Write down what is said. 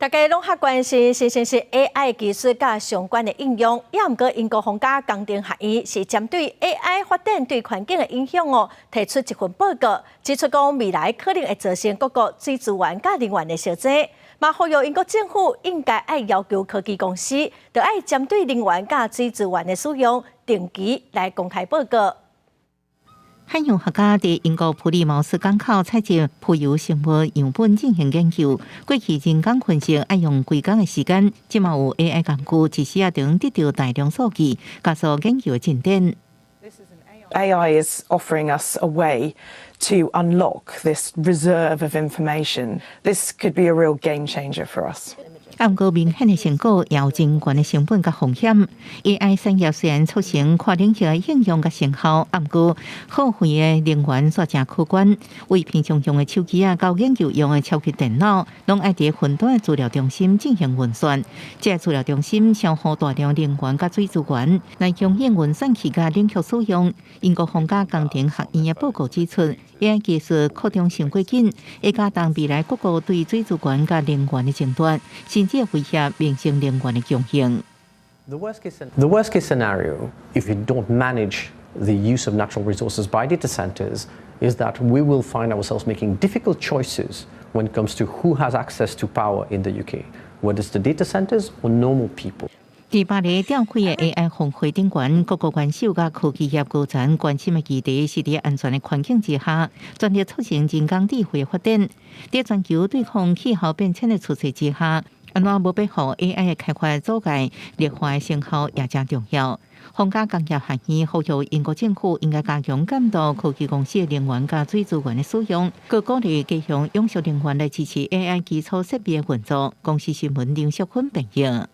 大家攏較關心新生式 AI 技術佮相關的應用，也毋過英國皇家工程學院是針對 AI 發展對環境的影響哦，提出一份報告，指出講未來可能會造成各國水資源佮能源的相爭，嘛呼籲英國政府應該愛要求科技公司，著愛針對能源佮水資源的使用，定期來公開報告。海洋學家佇英國普利茅斯港口採集浮游生物樣本進行研究。過去人工分析愛用規工的時間，這馬有 AI 工具，一時仔就能得著大量數據，加速研究的進展。 AI is offering us a way to unlock this reserve of information. This could be a real game changer for us. 啊，毋過明顯的成果，也有真懸的成本佮風險。AI 產業雖然促成跨領域的應用佮成效，啊，毋過耗費的能源煞誠可觀。為平常用的手機啊，到研究用的超級電腦，攏愛佇雲端的資料中心進行運算。這個資料中心消耗大量能源佮水資源，來供應運算器佮冷卻使用。英國皇家工程學院的報告指出，AI 技術擴張傷過緊，會加重未來各國對水資源佮能源的爭奪，甚至威脅民生能源的供應。 The worst case scenario, if you don't manage the use of natural resources by data centers, is that we will find ourselves making difficult choices when it comes to who has access to power in the UK, whether it's the data centers or normal people. 佇巴黎召開的 AI 峰會頂懸，各國元首佮科技業高層關心的議題是佇安全的環境之下，全力促成人工智慧發展。佇全球對抗氣候變遷的趨勢之下，按怎無欲予 AI 的開發阻礙，立法的成效也誠重要。皇家工業學院呼籲英國政府應該加強監督科技公司的能源佮水資源的使用，閣鼓勵加強永續能源來支持 AI 基礎設備的運作。公視新聞林淑芬編譯。